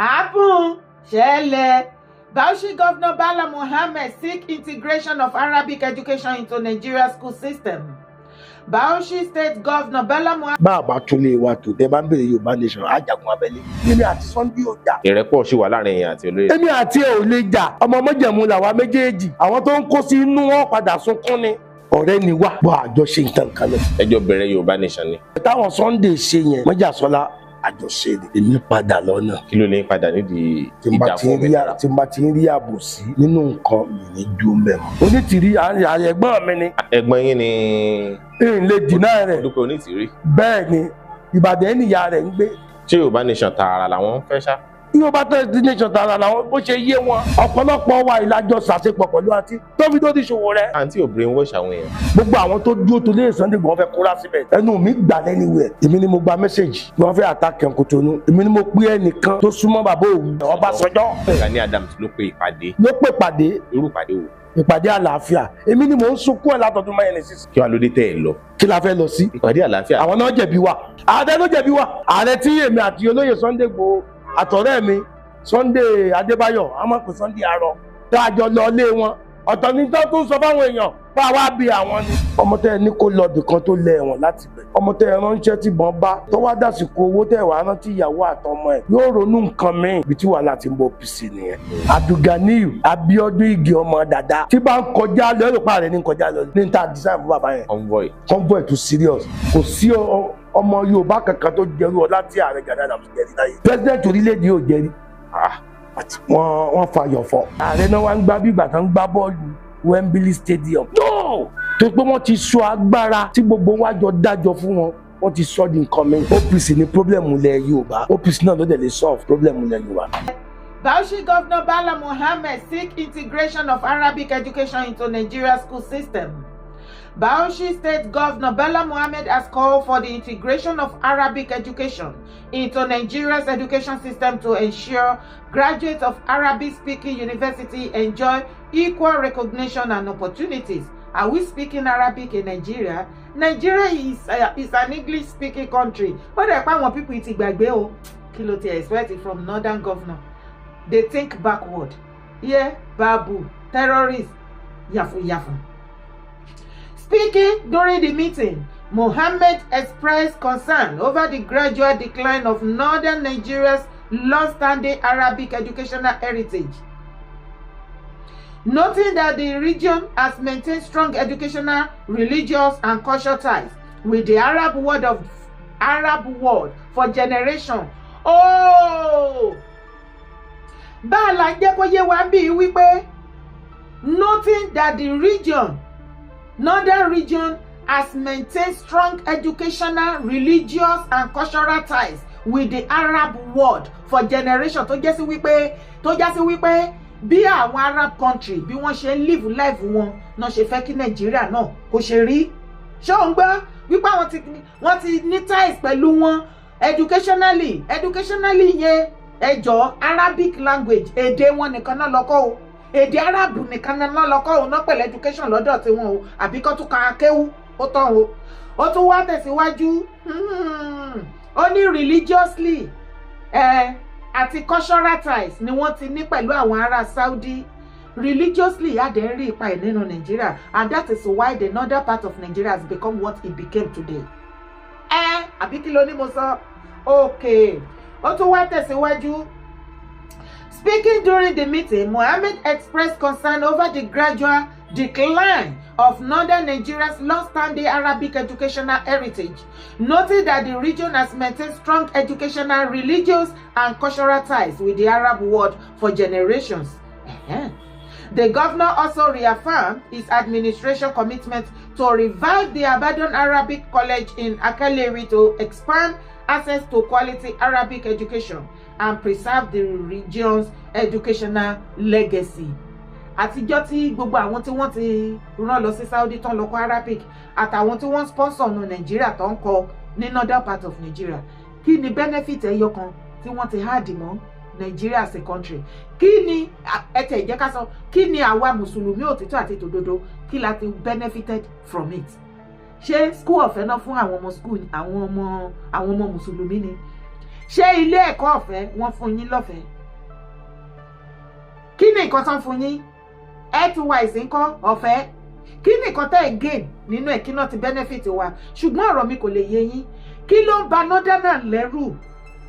Happen ṣẹlẹ̀. Bauchi Governor Bala Mohammed seek integration of Arabic education into Nigeria school system. Bauchi State Governor Bala Mohammed Bá a bá tún lè wa tó tẹ bá ń bèrè Yorùbá Nation, ajagun abẹ́lé, èmi àti Sunday ò jà. Ìrẹ́pọ̀ sì wà láàrin èèyàn àti olóyè. Èmi àti ẹ ò lè jà, ọmọ mọ́jẹ̀mú làwa méjèèjì. Àwọn tó ń kó sí inú wọn padà sunkún ni. Ọ̀rẹ́ ni wá bọ́, àjọṣe nǹkan kan lọ. Ẹjọ́ bẹ̀rẹ̀ Yorùbá Nation ni. Táwọn Sunday ṣe yẹn, mọ́jàsọ́lá, àjọṣe ni. Èmi padà lọ́nà. Kí ló lè ń padà nídìí Tí n bá ìjà ti fún ń rí òmìnira? Tí n bá ti ń rí àbòsí nínú nǹkan mi, ní dúró mẹ́mọ́. Onítìrí ẹ̀gbọ́n mi ni. Ẹ̀gbọ́n yín ni? N lè dìnnà rẹ̀. Dúpẹ́ Onítìrí. Bẹ́ẹ̀ ni, Ìbàdàn níyà rẹ̀ ń gbé. Ṣé Yorùbá Nation tààrà làwọn ń fẹ́ ṣá? Yorùbá Nation tààrà làwọn, bó ṣe yé wọn. Ọ̀pọ̀lọpọ̀ wa ìlàjọ ṣàṣepọ̀ pẹ̀lú àti tó fi tó ti ṣòwò rẹ̀. Àǹtí ò brainwash àwọn èèyàn? Gbogbo àwọn tó dúró tó lé Sunday Igboho fẹ́ kóra síbẹ̀. Ẹnu mi gbà lẹ́niwẹ̀. Èmi ni mo gba message. Wọ́n fẹ́ attack Kòtónú. Èmi ni mo pé ẹnìkan tó súnmọ́ bàbá òun, Ọbásanjọ́. Gani Adams ló pe ìpàdé? Ló pè pàdé. Irú ìpàdé wo? Ìpàdé àlàáfíà. Èmi ni mò ń sunkún ẹ̀ látọdún 4 sísè. Kí wàá ló dé tẹ́ ẹ lọ? Kí la fẹ́ lọ sí? Ìpàdé àlàáfíà. Àwọn náà jẹ̀bi wa, ààrẹ ló jẹ̀bi wa. Ààrẹ tí èmi àti olóyè Sunday Igboho àtọ̀rẹ́ mi Sunday Adébáyọ̀, a máa pè Sunday Arọ, tá a jọ lọ lé wọn, ọ̀tọ̀ ní tó tún sọ fáwọn èèyàn bá wa bí àwọn ni. Ọmọ tẹ ẹ ní kó lọ ibì kan tó lẹ ẹ̀wọ̀n láti bẹ̀, ọmọ tẹ ẹ ránṣẹ́ tí bọ́n bá tó wá dàsìkò owó tẹ wàá rántí ìyàwó àtọmọ ẹ, yóò ronú nǹkan míì. Ibi tí wàhálà ti ń bọ OPC nìyẹn. Abdulganiyu Abiodun Ige, ọmọ dada tí bá ń kọjá lọ, ẹrù pa rẹ ní kọjá lọ ní ta design fún bàbá yẹn. Convoy. Convoy too serious. Kò sí ọmọ Yorùbá kankan tó jẹrú ọlá tí ààrẹ Gani Adams jẹrí láyé. President orílẹ̀-èdè yóò jẹrí. Wọ́n fàyọ̀ fọ́. Ààrẹ náà wá ń gbá bí ìgbà tán ń gbá bọ́ọ̀lù Wembley Stadium. No, tó pé wọ́n ti sọ agbára tí gbogbo wa jọ dájọ́ fún wọn, wọ́n ti sọ di nǹkan mi. OPC ní problem ilẹ̀ Yorùbá. OPC náà ló dẹ̀ lè solve problem ilẹ̀ Yorùbá. Bauchi Governor Bala Mohammed seek integration of Arabic education into Nigeria school system. Bauchi State Governor Bala Mohammed has called for the integration of Arabic education into Nigeria's education system to ensure graduates of Arabic-speaking university enjoy equal recognition and opportunities. Are we speaking Arabic in Nigeria? Nigeria is an English-speaking country. Ó dẹ̀ pa àwọn people ti gbàgbé o. Kí ló ti expect from northern governor? They think backward. Yeah, babu, terrorists, yafu yafu. Speaking during the meeting, Mohammed expressed concern over the gradual decline of northern Nigeria's long-standing Arabic educational heritage, noting that the region has maintained strong educational, religious, and cultural ties with the Arab world for generations. Oh! Bá a la jẹ́ kó yé wa bí wípé noting that the region, northern region, has maintained strong educational, religious, and cultural ties with the Arab world for generations, tó jẹ́ sí wípé bí àwọn Arab country bí wọ́n ṣe ń live life wọn náà ṣe fẹ́ kí Nàìjíríà náà kó ṣe rí. Ṣé ò ń gbọ́ wípé àwọn ti wọ́n ti ní ties pẹ̀lú wọn educationally? Educationally yẹn, ẹjọ́, Arabic language, èdè wọn nìkan náà lọ́kọ́ o, èdè Arab nìkan náà lọ́kọ́ o náà pẹ̀lú education lọ́dọ̀ tiwọn o, àbí kó tún ka akéwú ó tán o. Ó tún wá tẹ̀síwájú, ó ní religiously àti cultural ties ni wọ́n ti ní pẹ̀lú àwọn ará Saudi. Religiously, adẹ̀ ń rí ipa ẹ̀ nínú Nigeria, and that is why the northern part of Nigeria has become what it became today. Ẹ àbí kí ló ní mo sọ? Okay, ó tún wá tẹ̀síwájú. Speaking during the meeting, Mohammed expressed concern over the gradual decline of northern Nigeria's long-standing Arabic educational heritage, noting that the region has maintained strong educational, religious, and cultural ties with the Arab world for generations. The governor also reaffirmed his administration commitment to revive the Abadan Arabic College in Alkaleri to expand access to quality Arabic education and preserve the region's educational legacy. Àtijọ́ tí gbogbo àwọn tí wọ́n ti rán lọ sí Saudi tán lọ kọ́ Arabic, àtàwọn tí wọ́n sponsor nu Nàìjíríà tó ń kọ́ ní northern part of Nigeria, kí ni benefit ẹyọ kan tí wọ́n ti add mọ́ Nigeria as a country? Kí ni ẹ tẹ̀ jẹ́ ká sọ? Kí ni àwa mùsùlùmí òtítọ́ àti tòdodo, kí la ti benefited from it? Ṣé school ọ̀fẹ́ náà fún àwọn ọmọ school, àwọn ọmọ mùsùlùmí ni? Ṣé ilé ẹ̀kọ́ ọ̀fẹ́ wọ́n fún yín lọ́fẹ̀ẹ́? Kí ni nǹkan tán fún yín? Healthwise ńkọ́, ọ̀fẹ́? Kí ni nǹkan tẹ́ ẹ̀ gain nínú ẹ̀? Kí náà ti benefit wa? Ṣùgbọ́n ọ̀rọ̀ mi kò lè yé yín. Kí ló ń ba northerner lẹ́rù?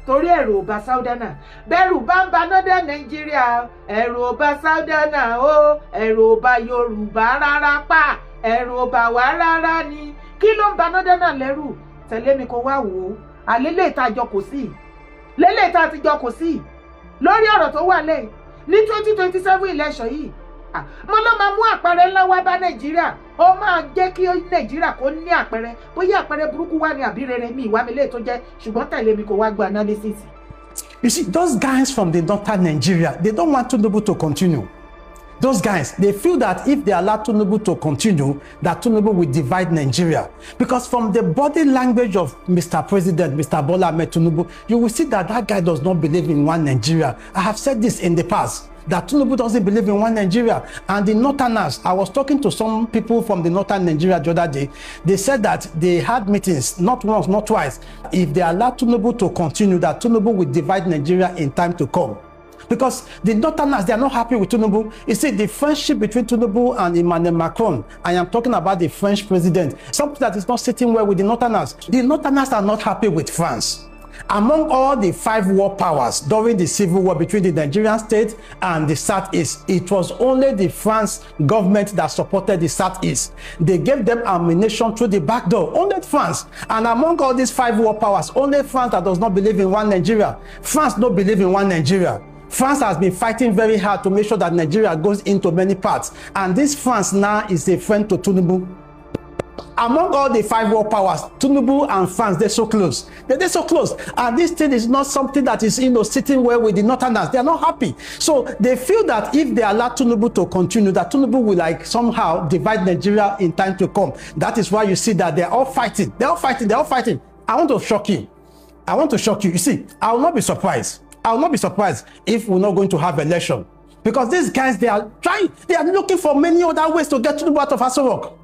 Torí ẹ̀rù ò bá southerner. Bẹ́rù bá ń ba northern Nàìjíríà, ẹ̀rù ò bá southerner o, ẹ̀rù ò bá Yorùbá rárá pa, ẹ̀rù ò bá wá rárá ni. Kí ló ń ba northerner lẹ́rù? Tẹ̀lé mi kó wá wò ó. Àlélẹ́ ìtajọ kò sí lélẹ̀ tá a ti jọ kò sí lórí ọ̀rọ̀ tó wà lẹ́yìn ní 2027 election yìí. Mo ló máa mú àpẹẹrẹ ńlá wá bá Nàìjíríà. Ó máa jẹ́ kí Nàìjíríà kó ní àpẹẹrẹ, bóyá àpẹẹrẹ burúkú wà ní àbí rere mi ìwà mi lè tó jẹ́. Ṣùgbọ́n tẹ̀lé mi kó wá gbọ́ analysis. You see, those guys from the northern Nigeria, they don't want Tinubu to continue. Those guys, they feel that if they allow Tinubu to continue, that Tinubu will divide Nigeria. Because from the body language of Mr. President, Mr. Bola Ahmed Tinubu, you will see that that guy does not believe in one Nigeria. I have said this in the past, that Tinubu doesn't believe in one Nigeria. And the Northerners, I was talking to some people from the Northern Nigeria the other day. They said that they had meetings, not once, not twice. If they allow Tinubu to continue, that Tinubu will divide Nigeria in time to come. Because the Northerners, they are not happy with Tinubu. You see, the friendship between Tinubu and Emmanuel Macron, I am talking about the French president, something that is not sitting well with the Northerners. The Northerners are not happy with France. Among all the five war powers during the civil war between the Nigerian state and the Southeast, it was only the France government that supported the Southeast. They gave them ammunition through the back door. Only France. And among all these five war powers, only France that does not believe in one Nigeria. France don't believe in one Nigeria. France has been fighting very hard to make sure that Nigeria goes into many parts. And this France now is a friend to Tinubu. Among all the five world powers, Tinubu and France, they're so close. They're so close. And this thing is not something that is sitting well with the Northerners. They are not happy. So they feel that if they allow Tinubu to continue, that Tinubu will like somehow divide Nigeria in time to come. That is why you see that they're all fighting. They're all fighting. They're all fighting. I want to shock you. I want to shock you. You see, I will not be surprised. I will not be surprised if we're not going to have election. Because these guys, they are trying, they are looking for many other ways to get Tinubu out of Aso Rock.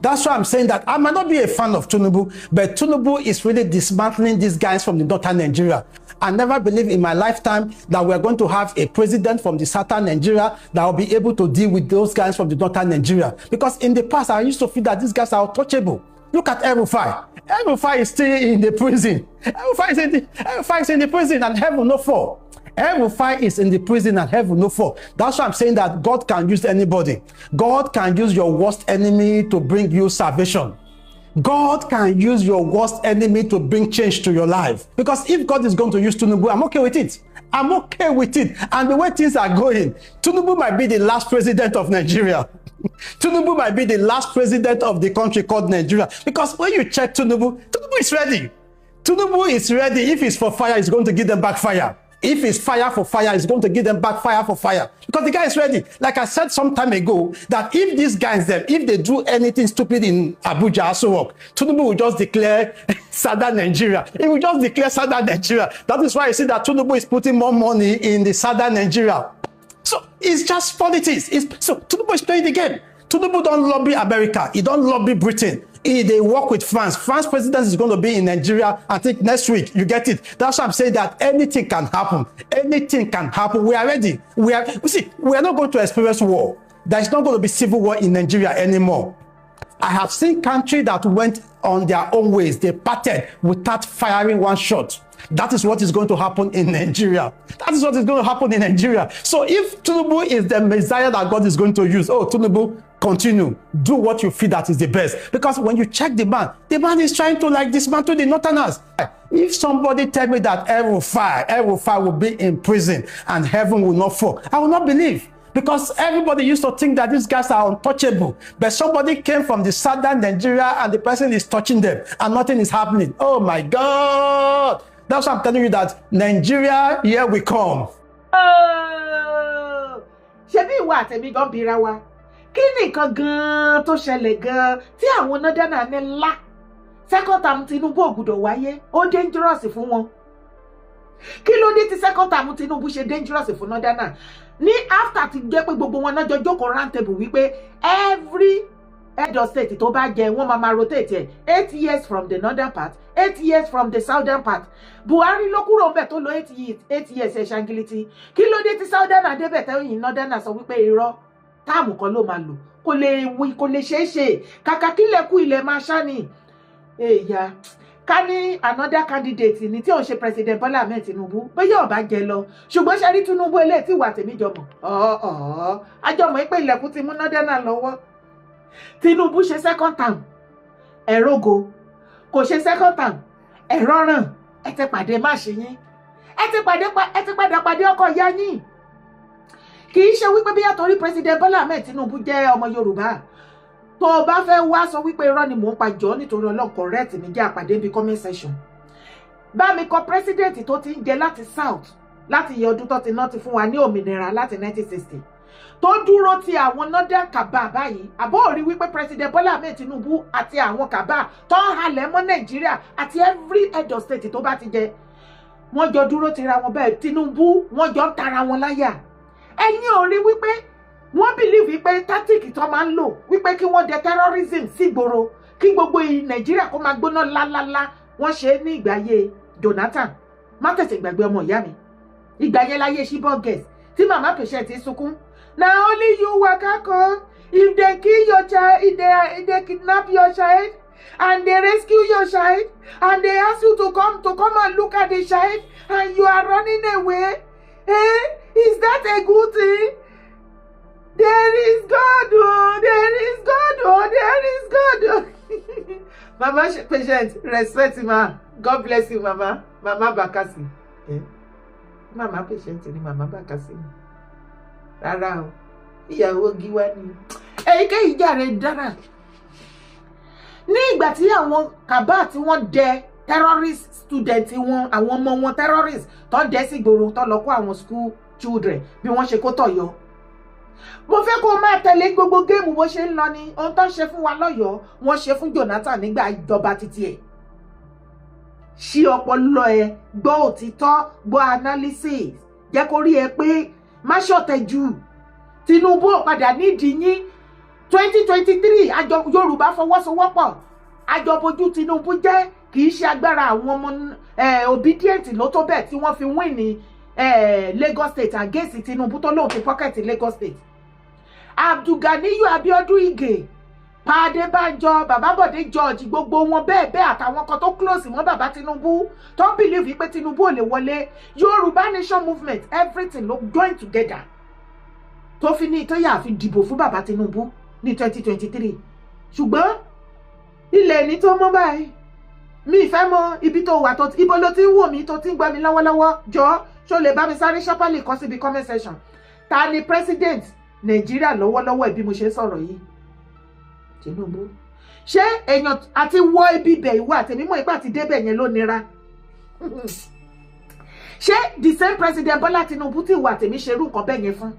That's why I'm saying that I might not be a fan of Tinubu, but Tinubu is really dismantling these guys from the northern Nigeria. I never believe in my lifetime that we're going to have a president from the southern Nigeria that will be able to deal with those guys from the northern Nigeria. Because in the past, I used to feel that these guys are untouchable. Look at El-Rufai. El-Rufai is still in the prison. El-Rufai is in the prison and heaven no fall. El-Rufai is in the prison and heaven no fall. That's why I'm saying that God can use anybody. God can use your worst enemy to bring you salvation. God can use your worst enemy to bring change to your life. Because if God is going to use Tinubu, I'm okay with it. I'm okay with it. And the way things are going, Tinubu might be the last president of Nigeria. Tinubu might be the last president of the country called Nigeria. Because when you check Tinubu, Tinubu is ready. Tinubu is ready. If it's for fire, he's going to give them back fire. If it's fire for fire, he's going to give them back fire for fire. Because the guy is ready. Like I said some time ago, that if these guys, them, if they do anything stupid in Abuja, Aso Rock, Tinubu will just declare Southern Nigeria. He will just declare Southern Nigeria. That is why you see that Tinubu is putting more money in the Southern Nigeria. So it's just politics. So Tinubu is playing the game. Tinubu don't lobby America. He don't lobby Britain. They work with France. France president is going to be in Nigeria, I think, next week. You get it? That's why I'm saying that anything can happen. Anything can happen. We are ready. We are, you see, we are not going to experience war. There is not going to be civil war in Nigeria anymore. I have seen countries that went on their own ways. They parted without firing one shot. That is what is going to happen in Nigeria. That is what is going to happen in Nigeria. So if Tinubu is the Messiah that God is going to use, oh, Tinubu, continue. Do what you feel that is the best. Because when you check the man is trying to like dismantle the Northerners. If somebody tell me that El-Rufai will be in prison and heaven will not fall, I will not believe. Because everybody used to think that these guys are untouchable. But somebody came from the southern Nigeria and the person is touching them and nothing is happening. Oh my God. That's why I'm telling you that Nigeria, here we come. Oh! Ṣebí ìwọ àtẹ̀mí gan bira wa, kí ni nǹkan gan-an tó ṣẹlẹ̀ gan-an tí àwọn northerner ní ńlá second term Tinubu ò gbọ́dọ̀ wáyé, ó dangerous fún wọn? Kí ló dé tí second term Tinubu ṣe dangerous fún northerner ní after ti jẹ́ pé gbogbo wọn náà jọ jókòó round table wípé every Head of state tó bá jẹ, wọ́n máa rotate ẹ̀, 8 years from the northern part, 8 years from the southern part. Buhari ló kúrò ńbẹ̀ tó lò 8 years, 8 years ẹ̀ ṣangiliti. Kí ló dé tí southern adébẹ̀ tẹ́yìn northern sọ wípé irọ́, term kan ló máa lò? Kò lè wí, kò lè ṣeé ṣe. Kàkà kílẹ̀ kú, ilẹ̀ máa ṣá ni. Èèyà ká ní another candidate ní tí òun ṣe President Bola Ahmed Tinubu, bóyá ọba jẹ lọ. Ṣùgbọ́n ṣe rí Tinubu eléyìí tí ìwà tèmi jọmọ ọ̀ọ́ àjọmọ̀ pé ilẹ̀kùn ti mú northern lọ́wọ́. Tinubu ṣe second term, ẹ̀rọ̀gò kò ṣe second term, ẹ̀rọ ràn. Ẹ ti pàdé má ṣe yín, ẹ ti pàdé, ẹ ti padà pàdé ọkọ ìyá yín. Kì í ṣe wípé bíyà torí President Bola Ahmed Tinubu jẹ́ ọmọ Yorùbá. Tó o bá fẹ́ wá sọ wípé irọ́ ni mò ń pa, jọ́ nítorí Ọlọ́run, correct mi, jẹ́ àpàdé bíi comment section. Bá mi kọ president tó ti ń jẹ láti south láti iye ọdún tó ti ná ti fún wa ní òmìnira láti 1960 tó dúró ti àwọn northern cabal báyìí. Àbó rí wípé President Bola Ahmed Tinubu àti àwọn cabal tó ń halẹ̀ mọ́ Nàìjíríà àti every head of state tó bá ti jẹ, wọ́n jọ dúró tira wọn bẹ́ẹ̀. Tinubu, wọ́n jọ ń tara wọn láyà. Ẹ̀yin ò rí wípé wọ́n believe wípé tactic tó máa ń lò wípé kí wọ́n dẹ terrorism sígboro, kí gbogbo Nàìjíríà kó máa gbóná lálálá, wọ́n ṣe é ní ìgbà ayé Jonathan? Má tẹ̀sẹ̀ gbàgbé, ọmọ ìyá mi, ìgbà yẹn láyé Chibok girls tí màmá Patient sunkún. Na only you waka come. If they kill your child, if they kidnap your child and they rescue your child and they ask you to come and look at the child and you are running away, eh? Is that a good thing? There is God, oh, there is God, oh, there is God, oh. Mama Patient, respect ma. God bless you, mama. Mama Bakasi, eh? Mama Patient ni Mama Bakasi ni? Rárá o, ìyàwó Gíwá ni. Èyíkéyìí jàre dára. Ní ìgbà tí àwọn cabal tí wọ́n dẹ terrorist student wọn, àwọn ọmọ wọn terrorist tó dẹ sí ìgboro, tó lọ kó àwọn school children bí wọ́n ṣe kó tọ̀yọ́, mo fẹ́ kó o máa tẹ̀lé gbogbo game bó ṣe ń lọ ni. Ohun tó ń ṣe fún wa lọ́yọ̀ọ́, wọ́n ṣe fún Jonathan nígbà ìjọba títí ẹ̀. Ṣí ọpọlọ ẹ, gbọ́ òtítọ́, gbọ́ analysis, jẹ́ kó rí ẹ pé má ṣọ̀tẹ̀ jù. Tinubu ò padà nídìí yín. 2023, àjọ Yorùbá fọwọ́sowọ́pọ̀, àjọ bojú Tinubu jẹ́. Kì í ṣe agbára àwọn ọmọ Obidient ló tó bẹ́ẹ̀ tí wọ́n fi win ní Lagos State against Tinubu tó lóun ti pocket Lagos State. Abdulganiyu Abiodun Ige, Adébánjọ, Babábọ̀dé George, gbogbo wọn bẹ́ẹ̀ bẹ́ẹ̀ àtàwọn kan tó close mọ́ bàbá Tinubu tó ń believe pé Tinubu ò lè wọlé, Yorùbá Nation movement, everything ló join together tó fi ní ìtọ́yà fi dìbò fún bàbá Tinubu ní 2023. Ṣùgbọ́n ilẹ̀ ní tó mọ́ báyìí, mi ìfẹ́ mọ ibi tó wà, tó ibo ló ti ń wò mí, tó ti ń gbọ́ mi lọ́wọ́lọ́wọ́. Jọ, ṣó lè bá mi sáré ṣápálì kọ síbi comment section, ta ni president Nàìjíríà lọ́wọ́lọ́wọ́ ẹ̀ bí mo ṣe ń sọ̀rọ̀ yìí? Tinubu. Ṣé èèyàn àti wọ ibi ibẹ̀, ìwọ àtẹ̀mí mọ̀ ipá àti débẹ̀ yẹn ló nira? Ṣé the same President Bọ́lá Tinubu tí ìwọ àtẹ̀mí ṣerú nǹkan bẹ́ẹ̀ yẹn fún,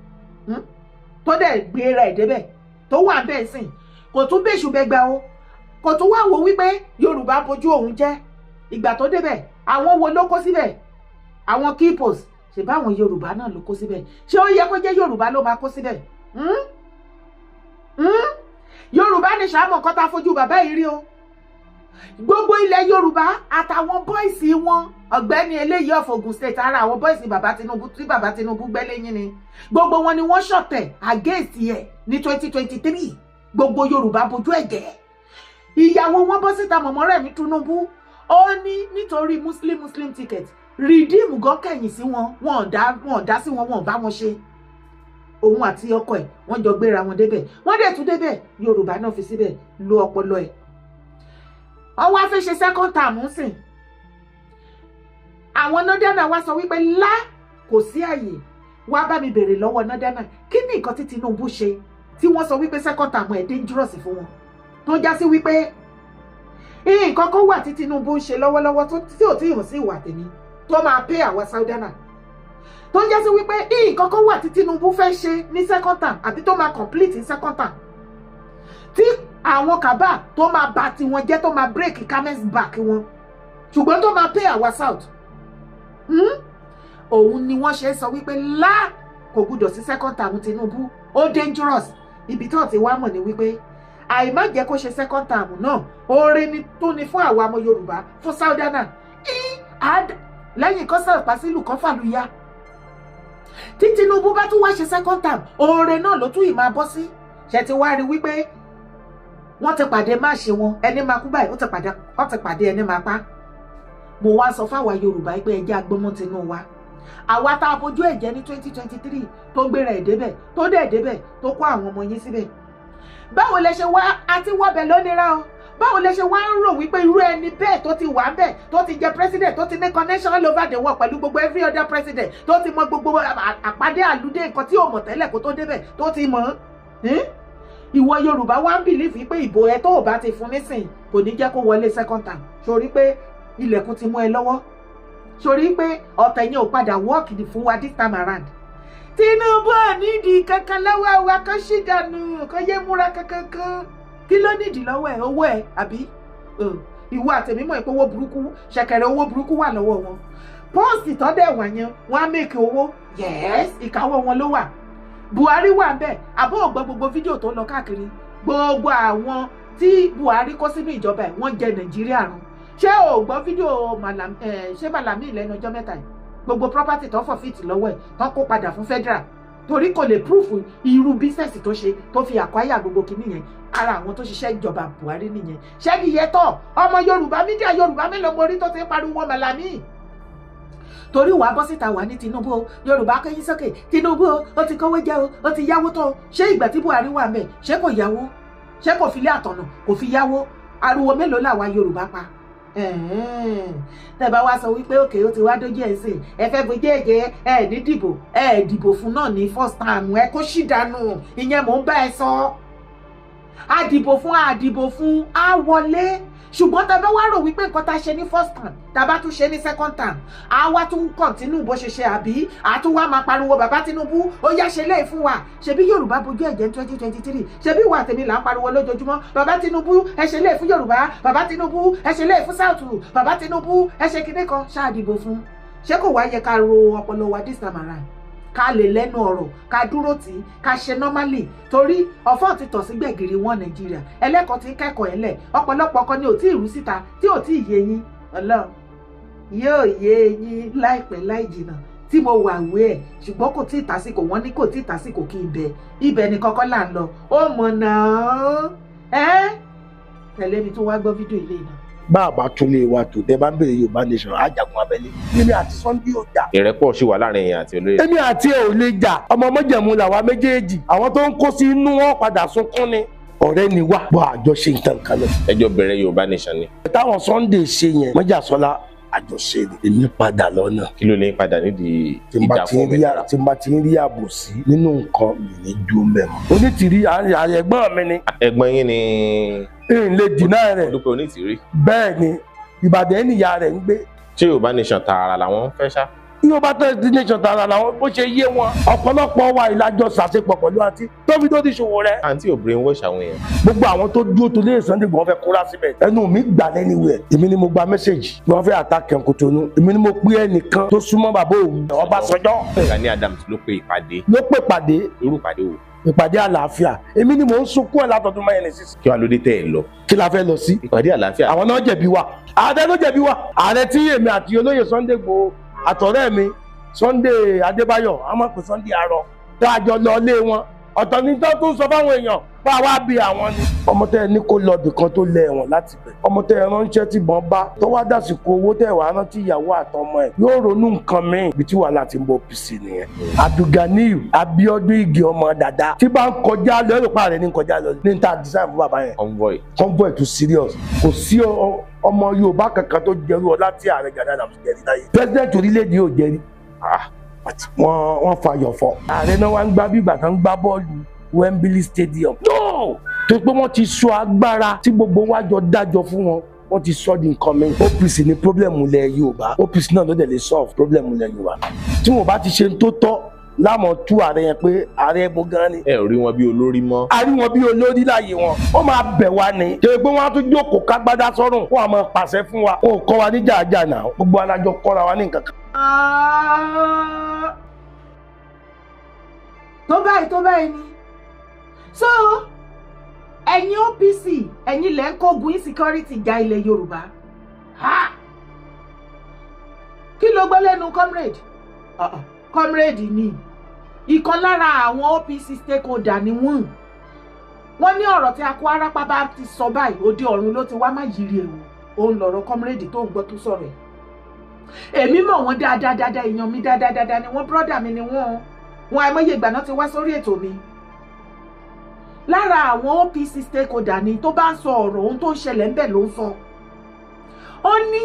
tó dẹ̀ gbéra ẹ̀ débẹ̀, tó wà bẹ́ẹ̀ sìn, kò tún bẹ́ṣù bẹ́gbà o, kò tún wá wo wípé Yorùbá bójú òun jẹ́? Ìgbà tó débẹ̀, àwọn wo ló kó síbẹ̀? Àwọn key post, ṣe báwọn Yorùbá náà ló kó síbẹ̀? Ṣé ó yẹ kó jẹ́ Yorùbá ló máa kó síbẹ̀? Hmm? Hmm? Yorùbá ní sàmọ̀ nǹkan tá a fojú bàbá yìí rí o. Gbogbo ilẹ̀ Yorùbá àtàwọn boys wọn, ọ̀gbẹ́ni eléyìí of Ogun State, ara àwọn boys bàbá Tinubu tí bàbá Tinubu gbẹ́lẹ́yìn ni, gbogbo wọn ni wọ́n ṣọ̀tẹ̀ against ẹ̀ ní 2023. Gbogbo Yorùbá bojú ẹ̀jẹ̀. Ìyàwó wọn bọ́ síta, mọ̀mọ́ Rẹ̀mí Tinubu, ó ní nítorí Muslim Muslim ticket, Redeem gan kẹ̀yìn sí wọn, wọn ò dá sí wọn, wọn ò bá wọn ṣe. Òun àti ọkọ ẹ̀, wọ́n jọ gbéra wọn débẹ̀, wọ́n dẹ̀ tún débẹ̀, Yorùbá náà fi síbẹ̀. Lo ọpọlọ ẹ̀. Wọ́n wá fẹ́ ṣe second term ń sìn. Àwọn northerner wá sọ wípé lá, kò sí àyè. Wá bá mi bèrè lọ́wọ́ northerner, kí ni nǹkan tí Tinubu ṣe tí wọ́n sọ wípé second term ẹ̀ dangerous fún wọn, tó já sí wípé nǹkan kan wà tí Tinubu ń ṣe lọ́wọ́lọ́wọ́ tí ò tí ì hàn sí ìwà tèmi, tó máa pay àwọn southerner, tó jẹ́ sí wípé nǹkan kan wà tí Tinubu fẹ́ ṣe ní second term àbí tó máa complete ní second term, tí àwọn cabal tó máa bà tiwọn jẹ́, tó máa break camel's back wọn, ṣùgbọ́n tó máa pay our south? Òun ni wọ́n ṣe sọ wípé lá, kò gbúdọ̀ sí second term Tinubu, ó dangerous. Ibi tó ti wá mọ̀ ni wípé Àìmá jẹ́ kó ṣe second term náà, oore ni tó ní fún àwa ọmọ Yorùbá, fún Southerner. Lẹ́yìn kan sọ̀rọ̀ pàṣílù kan fàlùyà, tí Tinubu bá tún wá ṣe second term, oore náà ló tún yìí máa bọ́ sí. Ṣe ti wá rí wípé wọ́n ti pàdé, má ṣe wọn ẹni máa kú báyìí, wọ́n ti pàdé ẹni máa pa. Mo wá sọ fáwa Yorùbá pé ẹ jẹ́ agbọ́mọ́ tinú wa. Àwa tá a fojú ẹ̀ jẹ́ ní 2023, tó gbéra ẹ̀ débẹ̀, tó dẹ̀ débẹ̀, tó kó àwọn ọmọ yín síbẹ̀, báwo lẹ ṣe wá àti wọ́bẹ̀ lónìí o? Báwo lẹ ṣe wá ń rò wípé irú ẹni bẹ́ẹ̀ tó ti wà ń bẹ̀, tó ti jẹ president, tó ti ní connection all over the world pẹ̀lú gbogbo every other president, tó ti mọ gbogbo àpàdé àlùdé, nǹkan tí ò mọ̀ tẹ́lẹ̀ kó tó débẹ̀, tó ti mọ̀ ọ́n, ìwọ Yorùbá wá ń believe pé ìbò ẹ tó ò bá ti fún nísìn kò ní jẹ́ kó wọlé second term? Sórí pé ilẹ̀kùn ti mú ẹ lọ́wọ́, sórí pé ọ̀tẹ̀ yẹn ò padà work fún wa this time around. Tinubu ò nídìí kankan lọ́wọ́ wa, kó ṣì dànù, kó yé múra kankan kan. Kí ló nídìí lọ́wọ́ ẹ̀? Owó ẹ̀ àbí? Ìwọ àtẹ̀mí mọ̀ pé owó burúkú, ṣẹ̀kẹ̀rẹ̀ owó burúkú wà lọ́wọ́ wọn. Post tó dẹ̀ wà yẹn, wọ́n á make owó. Yes, ìkáwọ́ wọn ló wà. Buhari wà bẹ́ẹ̀. Àbó ògbọ́ gbogbo fídíò tó ń lọ káàkiri, gbogbo àwọn tí Buhari kó sínú ìjọba ẹ̀, wọ́n jẹ Nàìjíríà run. Ṣé o gbọ́ fídíò Malam, ṣé Malami lẹ́nu ọjọ́ mẹ́ta yìí? Gbogbo property tó forfeit lọ́wọ́ ẹ̀, tó kó padà fún federal, torí kò lè proof irú business tó ṣe tó fi acquire gbogbo kinní yẹn. Ara àwọn tó ṣiṣẹ́ ìjọba Buhari nìyẹn. Ṣẹ́ni yẹn tọ̀ ọmọ Yorùbá, media Yorùbá mélòó mo rí tó ti ń pariwo Malami? Torí wàá bọ́ síta wà ní Tinubu o, Yorùbá kẹ́yìn sókè, Tinubu o, ó ti kówó jẹ́ o, ó ti yáwó tó o. Ṣé ìgbà tí Buhari wà mẹ́, ṣé kò yáwó? Ṣé kò fi lé àtọ̀nà kò fi yáwó? Ariwo mélòó làwa Yorùbá pa? Tẹ́ bá wá sọ wípé òkè ó ti wá dójú ẹ̀ sìn, ẹ fẹ́ bójú ẹ̀jẹ̀ ẹ ní dìbò, ẹ dìbò fún náà ní first time, ẹ kó ṣì dànù. Ìyẹn mò ń bá ẹ sọ. Àdìbò fún, àdìbò fún, á wọlé. Ṣùgbọ́n tẹ́ bá wá rò wípé nǹkan tá a ṣe ní first term, tá a bá tún ṣe ní second term, á wá tún continue bó ṣe ṣe, àbí àtún wá máa pariwo bàbá Tinubu ó yá ṣe léè fún wa? Ṣebí Yorùbá bojú ẹ̀jẹ̀ ní 2023? Ṣebí ìwà tèmi là ń pariwo lójoojúmọ́, bàbá Tinubu, ẹ ṣe léè fún Yorùbá, bàbá Tinubu, ẹ ṣe léè fún South, bàbá Tinubu, ẹ ṣe kinní kan? Ṣáà dìbò fún. Ṣé kò wá yẹ ká ro ọpọlọ wa this time around, ká lè lẹ́nu ọ̀rọ̀, ká dúró tì í, ká ṣe normally? Torí ọ̀fọ́n ti tọ̀ sí gbẹ̀gìrì wọn Nàìjíríà, ẹlẹ́kọ̀ọ́ ti ń kẹ́kọ̀ọ́ ẹ̀ lẹ̀. Ọ̀pọ̀lọpọ̀ kan ni ò tí ì rú síta, tí ò tí ì yé yín. Ọlọ́run yóò yé yín láìpẹ́ láì jìnnà tí mo wà wé ẹ̀, ṣùgbọ́n kò tí ì tásìkò. Wọ́n ní kò tí ì tásìkò kí n bẹ ibẹ̀ ní kọ́kọ́ là ń lọ. Ó mọ̀ náà ẹ́ tẹ̀lé mi tó wá gbọ́ fídíò ilé náà. Bá a bá tún lé wa tó, tẹ bá ń bèrè Yorùbá nation, ajagun abẹ́lé, èmi àti Sunday ò jà. Ìrẹ́pọ̀ ṣì wà láàrin èèyàn àti olóyè. Èmi àti ẹ ò lè jà. Ọmọ mọ́jẹ̀mú làwa méjèèjì. Àwọn tó ń kó sí inú wọn padà sunkún ni. Ọ̀rẹ́ ni wá bọ́, àjọṣe nǹkan kan náà. Ẹjọ́ bẹ̀rẹ̀ Yorùbá nation ni. Táwọn Sunday ṣe yẹn, mọ́jàsọ́lá, àjọṣe ni. Èmi padà lọ́nà. Kí ló lè padà nídìí tí n bá ìjà ti fún ń rí òmìnira? Tí n bá ti ń rí àbòsí nínú nǹkan mi, ní dúró mẹ́mọ́. Onítìrí ààrẹ ẹ̀gbọ́n mi ni. Ẹ̀gbọ́n yín ni? N lè dìnnà rẹ̀. Dúpẹ́ Onítìrí. Bẹ́ẹ̀ ni, Ìbàdàn níyà rẹ̀ ń gbé. Ṣé Yorùbá nation tààrà làwọn ń fẹ́ ṣá? Yorùbá tó ti nation tààrà làwọn, bó ṣe yé wọn. Ọ̀pọ̀lọpọ̀ wa ìlàjọ ṣàṣepọ̀ pẹ̀lú àǹtí tó fi tó ti ṣòwò rẹ̀. Àǹtí ò brainwash àwọn èèyàn? Gbogbo àwọn tó dúró tó lé Sunday Igboho fẹ́ kóra síbẹ̀. Ẹnu mi gbà lẹ́niwẹ̀. Èmi ni mo gba message. Wọ́n fẹ́ attack Kòtónú. Èmi ni mo pé ẹnìkan tó súnmọ́ bàbá òun. Ọbásanjọ́. Gani Adams ló pe ìpàdé? Ló pè pàdé. Irú ìpàdé wo? Ìpàdé àlàáfíà. Èmi ni mò ń sunkún ẹ̀ látọdún mẹ́rin sísè. Kí wàá ló dé tẹ́ ẹ lọ? Kí la fẹ́ lọ sí? Ìpàdé àlàáfíà. Àwọn náà jẹ̀bi wa. Ààrẹ ló jẹ̀bi wa. Ààrẹ tí èmi àti olóyè Sunday Igboho àtọ̀rẹ́ mi Sunday Adébáyọ̀, a máa pè Sunday Arọ, tá a jọ lọ lé wọn, ọ̀tọ̀ ní tó tún sọ fáwọn èèyàn bá wa bí àwọn ni. Ọmọ tẹ ẹ ní kó lọ ibì kan tó lẹ ẹ̀wọ̀n láti bẹ̀, ọmọ tẹ ẹ ránṣẹ́ tí bọ́n bá tó wá dàsìkò owó tẹ wàá rántí ìyàwó àtọmọ ẹ, yóò ronú nǹkan míì. Ibi tí wàhálà ti ń bọ OPC nìyẹn. Abdulganiyu Abiodun Ige, ọmọ dada tí bá ń kọjá lọ, ẹrù pa rẹ ní kọjá lọ ní ta design fún bàbá yẹn. Convoy. Convoy too serious. Kò sí ọmọ Yorùbá kankan tó jẹrú ọlá tí ààrẹ Gani Adams jẹrí láyé. President orílẹ̀-èdè yóò jẹrí. Wọ́n fayọ̀ fọ́. Ààrẹ náà wá ń gbá bí ìgbà kan ń gbá bọ́ọ̀lù Wembley Stadium. No, tó pé wọ́n ti sọ agbára tí gbogbo wa jọ dájọ́ fún wọn, wọ́n ti sọ di nǹkan mi. OPC ní problem ilẹ̀ Yorùbá. OPC náà ló dẹ̀ lè solve problem ilẹ̀ Yorùbá. Tí wọn bá ti ṣe ń tó tọ́ lámọ̀ tú ààrẹ yẹn pé ààrẹ ẹbọ gan ni. Ẹ ò rí wọn bí olórí mọ́. A rí wọn bí olórí láàyè wọn, ó máa bẹ̀ wá ni. Ṣe pé wọ́n á tún jókòó kágbádá sọ́rùn, wọ́n á máa pàṣẹ fún wa. Wọn ò kọ́ wa ní jàjà náà, gbogbo alájọ kọ́ra wa ní nǹkan kan. Tó báyìí, tó báyìí ni. So Ẹ̀yin OPC, ẹ̀yin lẹ́ ń kógun insecurity ja ilẹ̀ Yorùbá. Ha! Kí ló gbọ́ lẹ́nu comrade? Uh-uh. Comrade ni ìkan lára àwọn OPC stakeholder ni wọ́n. Wọ́n ní ọ̀rọ̀ tí akó arápá bá ti sọ báyìí, òde ọ̀run ló ti wá, má yiri èwo. Òun lọ̀rọ̀ comrade tó ń gbọ́ tó sọ̀rọ̀ ẹ̀. Èmi mọ̀ wọ́n dáadáa dáadáa, èèyàn mi dáadáa dáadáa ni wọ́n, brother mi ni wọ́n. Wọn àìmọye ìgbà náà ti wá sórí ètò mi. Lára àwọn OPC stakeholder ni. Tó bá ń sọ ọ̀rọ̀, ohun tó ń ṣẹlẹ̀ ńbẹ̀ ló ń sọ. Ó ní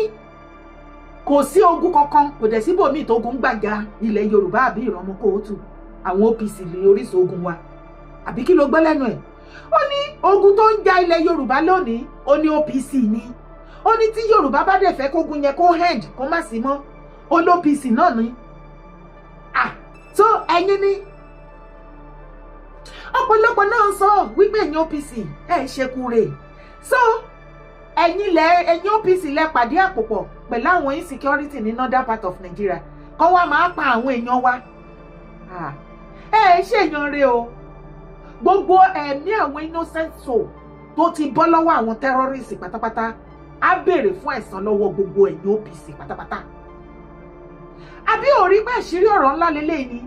kò sí ogun kankan, kò dẹ̀ síbòmíì tó ogun gbàjà ilẹ̀ Yorùbá àbí ìrànmọ́ kóòtù. Àwọn OPC ní orísun ogun wa, àbí kí ló gbọ́ lẹ́nu ẹ̀? Ó ní ogun tó ń ja ilẹ̀ Yorùbá lónìí, ó ní OPC ni. Ó ní tí Yorùbá bá dẹ̀ fẹ́ kógun yẹn kó end, kó má sí mọ́, ó l'OPC náà ni. Ah, so ẹ̀yin ni ọ̀pọ̀lọpọ̀ náà ń sọ wípé ẹ̀yin OPC ẹ̀ ń ṣe kure. So ẹ̀yin lẹ, ẹ̀yin OPC lẹ pàdé àpòpọ̀ pẹ̀lú àwọn insecurity ní northern part of Nigeria, kọ́ wá máa pa àwọn èèyàn wa. Ẹ ẹ ṣèyàn rẹ o. Gbogbo ẹ̀mí àwọn innocent soul tó ti bọ́ lọ́wọ́ àwọn terrorists pátápátá, á béèrè fún ẹ̀san lọ́wọ́ gbogbo ẹ̀yin OPC pátápátá. Àbí ò rí pé àṣírí ọ̀rọ̀ ńlá lélẹ́yìí ni?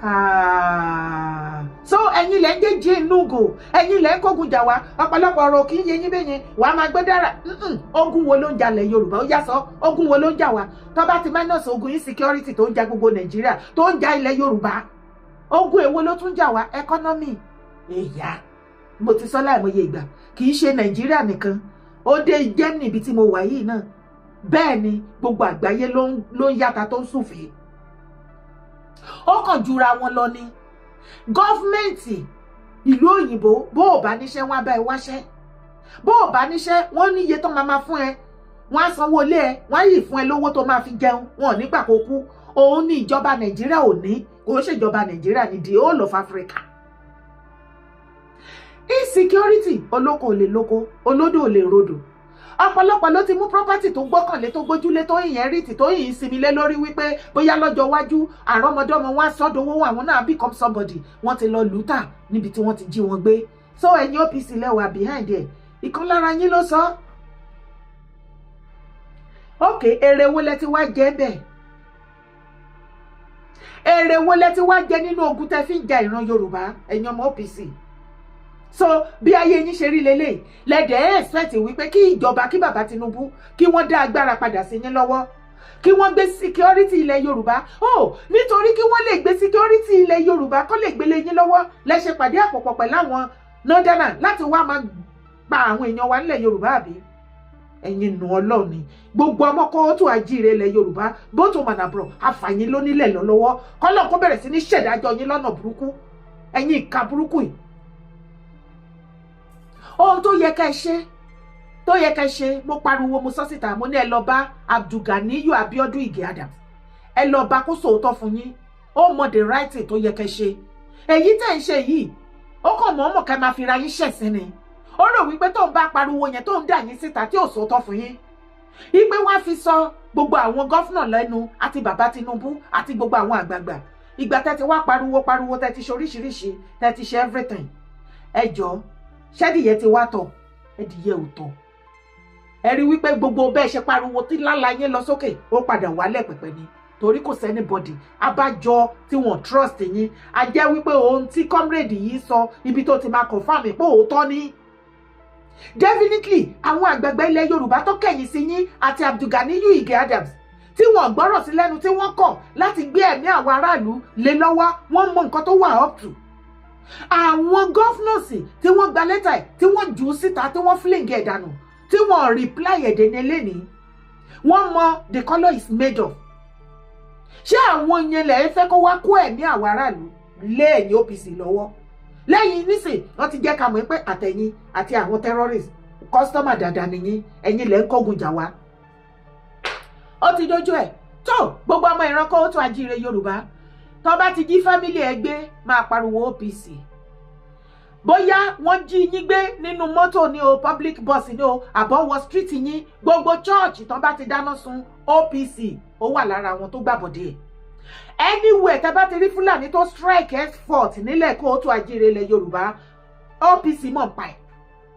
Ah. So ẹ̀yin lẹ́ ń jẹ́ jẹ́ inúgò, ẹ̀yin lẹ́ ń kógun jà wá. Ọ̀pọ̀lọpọ̀ ọ̀rọ̀ kì í yé yín bẹ́yẹn. Wàá máa gbé dára. Ogun wo ló ń jalè Yorùbá? Ó yá, sọ, ogun wo ló ń jà wá? Tó bá ti minus ogun insecurity tó ń ja gbogbo Nàìjíríà, tó ń ja ilẹ̀ Yorùbá, ogun èwo ló tún jà wá? Economy èyà, mo ti sọ láìmọye ìgbà, kì í ṣe Nàìjíríà nìkan, ó dé Germany ibi tí mo wà yìí náà. Bẹ́ẹ̀ ni gbogbo àgbáyé ló ń yàtà tó ń sùfèé. Ó kàn jura wọn lọ ni. Government ìlú òyìnbó, bó o bá níṣẹ́, wọ́n á bá ẹ wáṣẹ́. Bó o bá níṣẹ́, wọ́n ní iye tó máa máa fún ẹ, wọ́n á sanwó ilé ẹ, wọ́n á yìí fún ẹ lówó tó máa fi jẹun. Wọn ò nígbà kó kú. Òun ní ìjọba Nàìjíríà ò ní. Kò ń ṣèjọba Nàìjíríà, ní the whole of Africa. Insecurity, olóko ò lè lóko, olódò ò lè rodò. Ọ̀pọ̀lọpọ̀ ló ti mú property tó gbọ́kànlé, tó gbójúlé, tó inherit, tó yìn sinmi lé lórí wípé bóyá lọ́jọ́ iwájú àrọ́mọdọ́mọ wọn á sọ́dọ̀wọ́, àwọn náà become somebody. Wọ́n ti lọ lùtà níbi tí wọ́n ti jí wọn gbé. So ẹ̀yin OPC lẹ́wà behind ẹ̀. Ìkan lára yín ló sọ. Ok, èrè wo lẹ ti wá jẹ bẹ́ẹ̀? Èrè wo lẹ ti wá jẹ nínú ogun tẹ fi ń ja ìran Yorùbá, ẹ̀yin ọmọ OPC? So bí ayé yín ṣe rí lélẹ̀ lẹ́dẹ̀ ẹ́ expect wípé kí ìjọba, kí bàbá Tinubu, kí wọ́n dá agbára padà sí yín lọ́wọ́, kí wọ́n gbé security ilẹ̀ Yorùbá. Oh, nítorí kí wọ́n lè gbé security ilẹ̀ Yorùbá, kó lè gbélé yín lọ́wọ́, lẹ́sẹ̀ pàdé àpòpọ̀ pẹ̀lú àwọn northerners láti wá máa pa àwọn èèyàn wa nílẹ̀ Yorùbá, àbí? Ẹ̀yin nù Ọlọ́run ni gbogbo ọmọ kóòtù àjíire ilẹ̀ Yorùbá, both home and abroad, àfàyín lónílẹ̀ lọ́wọ́, kọ́lọ̀ kó bẹ̀rẹ̀ sí ní ṣèdájọ́ yín lọ́nà burúkú, ẹ̀yin ìka burúkú yìí. Ohun tó yẹ ká ẹ ṣe, tó yẹ ká ẹ ṣe, mo pariwo, mo sọ síta, mo ní ẹ lọ bá Abdulganiyu Abiodun Ige Adams, ẹ lọ bá kó sòótọ́ fún yín. Ó mọ the right thing tó yẹ ká ẹ ṣe. Èyí tẹ̀ ń ṣe yìí, ó kàn mọ́ mọ̀ ká máa fi ra yín ṣẹ̀sín ni. Ó rò wípé tóun bá pariwo yẹn, tóun dà yín síta, tí ò sòótọ́ fún yín, ipe wá fi sọ gbogbo àwọn governor lẹ́nu àti bàbá Tinubu àti gbogbo àwọn àgbààgbà. Ìgbà tẹ́ ti wá pariwo pariwo, tẹ́ ti ṣe oríṣiríṣi, tẹ́ ti ṣe everything, ẹ jọ̀ọ́, ṣẹ́dìyẹ ti wá tọ̀? Ẹdìyẹ ò tọ̀. Ẹ rí wípé gbogbo bẹ́ẹ̀ ṣe pariwo tí lálá yín lọ sókè, ó padà wálẹ̀ pẹ̀pẹ̀ ni, torí kò sí anybody abájọ tí wọ́n trust yín. A jẹ́ wípé ohun tí comrade yìí sọ, ibi tó ti máa confirm pé òótọ́ ni, definitely àwọn àgbààgbà ilẹ̀ Yorùbá tó kẹ̀yìn sí yín àti Abdulganiyu Ige Adams, tí wọ́n gbọ́rọ̀ sí lẹ́nu, tí wọ́n kọ̀ láti gbé ẹ̀mí àwọn aráàlú lé lọ́wọ́, wọ́n mọ nǹkan tó wà up to. Àwọn governors tí wọ́n gba lẹ́tà ẹ̀, tí wọ́n jù ú síta, tí wọ́n fling ẹ̀ dànù, tí wọ́n reply ẹ̀dẹ̀ ní eléyìí, wọ́n mọ the colour is made of. Ṣé àwọn yẹn lẹ̀ fẹ́ kó wá kó ẹ̀mí àwọn aráàlú lé ẹ̀yìn OPC lọ́wọ́ lẹ́yìn nísìn? Wọ́n ti jẹ́ ká mọ̀ pé àtẹ̀yìn àti àwọn terrorists, customer dáadáa nìyí, ẹ̀yin lẹ́ ń kógun jà wá. Ó ti dójú ẹ̀ tó. Gbogbo ọmọ ìran kóòtù ajíire Yorùbá, tó bá ti jí family ẹ gbé, máa pariwo OPC. Bóyá wọ́n jí yín gbé nínú mọ́tò ní o, public bus ní o, àbọ̀wọ̀ street yín, gbogbo church tó bá ti dáná sun, OPC ó wà lára àwọn tó gbàbọ̀dé ẹ̀. Anywhere tẹ́ bá ti rí Fúlàní tó strike export nílẹ̀ kóòtù ajíire ilẹ̀ Yorùbá. OPC mọ̀ pa ẹ̀.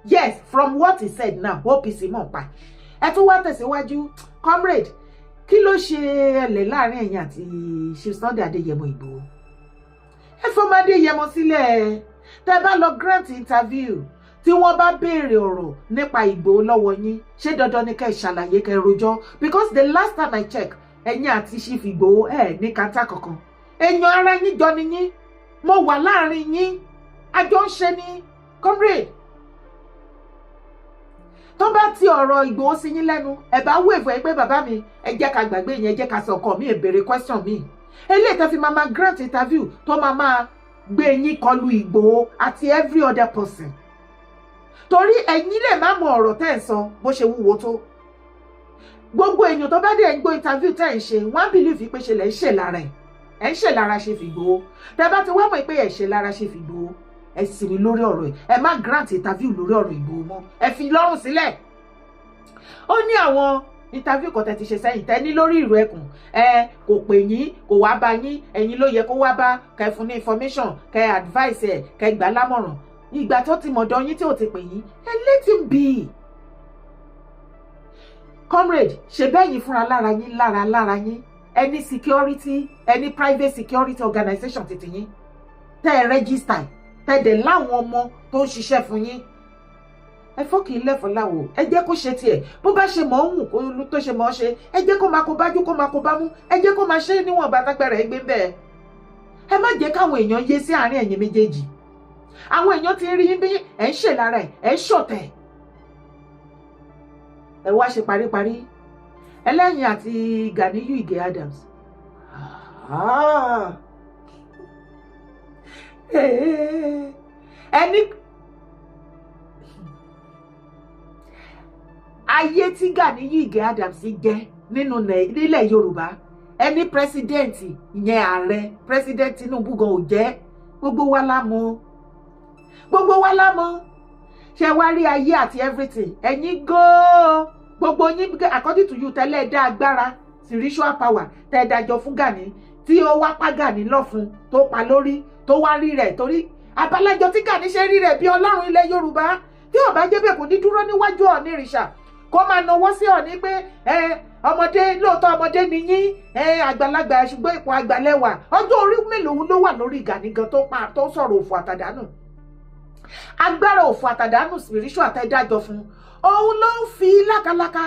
Yes, from what he said now, OPC mọ̀ pa ẹ̀. Ẹ tún wá tẹ̀síwájú, comrade. Kí ló ṣe ẹlẹ̀ láàrin ẹ̀yin àti Chief Sunday Adéyẹmọ Ìgbòho? Ẹ fọmọ Adéyẹmọ sílẹ̀. Tẹ́ bá lọ grant interview, tí wọ́n bá béèrè ọ̀rọ̀ nípa Ìgbòho lọ́wọ́ yín, ṣé dandan ni kẹ́ ẹ ṣàlàyé, kẹ́ ẹ rojọ́? Because the last time I check, ẹ̀yin àti Chief Ìgbòho ẹ̀ ní kátà kankan. Èèyàn ara yín jọ ni yín. Mo wà láàrin yín, àjọ ń ṣe ni. Comrade, tó bá ti ọ̀rọ̀ Ìgbòho sí yín lẹ́nu, ẹ bá wave ẹ pé, "Bàbá mi, ẹ jẹ́ ká gbàgbé yẹn, ẹ jẹ́ ká sọ ọkọ mi, ẹ béèrè question mi." Eléyìí tó fi máa máa grant interview, tó máa máa gbé yín kọlu Ìgbòho àti every other person, torí ẹ̀yin lè má mọ ọ̀rọ̀ tẹ́ ẹ̀ sọ bó ṣe wúwo tó. Gbogbo èèyàn tó bá dẹ̀ ń gbọ́ interview tẹ́ ẹ̀ ń ṣe, wọ́n á believe pé ṣe lẹ̀ ń ṣe lára ẹ̀, ẹ̀ ń ṣe lára ṣe fi Ìgbòho. Tẹ́ bá ti wá mọ̀ pé ẹ̀ ṣe lára ṣe fi Ìgbòho, ẹ sinmi lórí ọ̀rọ̀ ẹ̀. Ẹ má grant interview lórí ọ̀rọ̀ Ìgbòho mọ́, ẹ fi lọ́rùn sílẹ̀. Ó ní àwọn interview kan tẹ́ ti ṣe sẹ́yìn, tẹ́ ní lórí ìrù ẹkùn, ẹ kò pè yín, kò wá bá yín. Ẹ̀yin ló yẹ kó wá bá, kẹ́ fún ní information, kẹ́ advice ẹ̀, kẹ́ gbà lámọ̀ràn. Ìgbà tó ti mọ̀dọ̀ yín tí ò ti pè yín, ẹ let him be. Comrade, ṣe bẹ́yìn fúnra lára yín, lára yín, ẹni security, ẹni private security organization tètè yín tẹ́ ẹ register, tẹ́ dẹ̀ láwọn ọmọ tó ń ṣiṣẹ́ fún yín. Ẹ fọ́kì ilẹ̀fọ́ láwo, ẹ jẹ́ kó ṣe tiẹ̀ bó bá ṣe mọ̀ ọ́n hùn kó tó ṣe mọ̀ ọ́ ṣe. Ẹ jẹ́ kó máa kó bájú, kó máa kó bámú, ẹ jẹ́ kó máa ṣe níwọ̀n bá tágbára ẹ gbé bẹ́ẹ̀. Ẹ má jẹ́ káwọn èèyàn yé sí àárín ẹ̀yin méjèèjì. Àwọn èèyàn ti rí yín bí ẹ̀ ń ṣe lára ẹ̀, ẹ̀ ń ṣọ̀tẹ̀. Ẹ wá ṣe paríparí ẹlẹ́yìn àti Ganiyu Ige Adams. Ah. Ẹni ayé tí Ganiyu Ige Adams jẹ́ nínú nílẹ̀ Yorùbá, ẹni president ìyẹn ààrẹ, President Tinubu gan ò jẹ́. Gbogbo wa la mọ̀, gbogbo wa la mọ̀. Ṣe wá rí ayé àti everything ẹ̀yin gan-an, gbogbo yín, according to you, tẹ́lẹ̀ dá agbára spiritual power tẹ́ dájọ́ fún Gani, tí ó wá pa Gani lọ́fun, tó pa lórí, tó wá rí rẹ̀, torí abalájọ tí Gani ṣe rí rẹ̀ bí ọlọ́run ilẹ̀ Yorùbá. Tí ó bá jẹ́ bẹ́ẹ̀, kò ní dúró níwájú Ọọ̀ni ìrìṣà kó máa nawọ́ sí Ọọ̀ni pé ẹ ọmọdé. Lóòótọ́ ọmọdé ni yín, ẹ àgbàlagbà, ṣùgbọ́n ipò àgbàlẹ́wà. Ọjọ́ orí mélòó ló wà lórí Gani gan tó pa, tó sọ̀rọ̀ òfò àtàdánù, agbára òfò àtàdánù spiritual àtẹ̀dájọ́ fún òun ló ń fi lákaláka,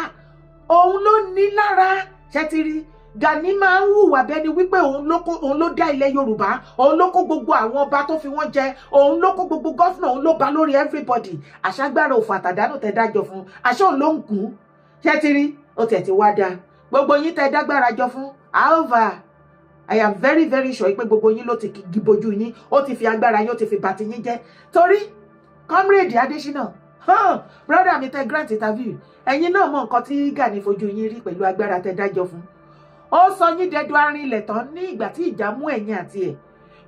òun ló ní lára. Ṣẹ́tìrì Gani máa ń hùwà bẹ́ni wípé òun ló dá ilẹ̀ Yorùbá, òun ló kó gbogbo àwọn ọba tó fi wọ́n jẹ, òun ló kó gbogbo governor, òun ló ba lórí everybody. Àṣàgbára òfò àtàdánù tẹ dájọ́ fún, àṣà òun ló ń kú. Ṣẹ́tìrì ó tiẹ̀ ti wá dáa. Gbogbo yín tẹ dágbára jọ fún alva, I am very very sure pé gbogbo yín ló ti gíbojú yín, ó ti fi agbára yín, ó ti fi bàtí yín jẹ́. Torí comrade Adésínà, brother mi, tẹ grant interview, ẹ̀yin náà mọ nǹkan tí Gani fojú yín rí pẹ̀lú agbára tẹ dájọ́ fún. Ó sọ yín dẹdú arinlẹ̀ tán ní ìgbà tí ìjà mú ẹ̀yin àti ẹ̀.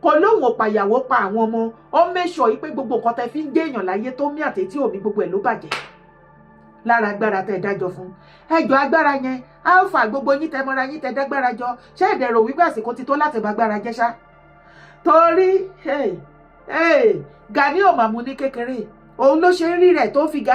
Kò lóhùn ò pàyàwó, pa àwọn ọmọ. Ó make sure pé gbogbo nǹkan tẹ fi ń gé èèyàn láyé tó mí àti tí òmí, gbogbo ẹ̀ ló bàjẹ́ lára agbára tẹ dájọ́ fún. Ẹjọ́ agbára yẹn alpha, gbogbo yín tẹ mọ́ra yín, tẹ dágbára jọ, ṣé ẹ̀dẹ̀ rò wípé àsìkò ti tó láti bá agbára jẹ́ ṣá? Torí Gani ò mà mú ní kékeré, òun ló ṣe ń rí rẹ̀ tó fi Gani.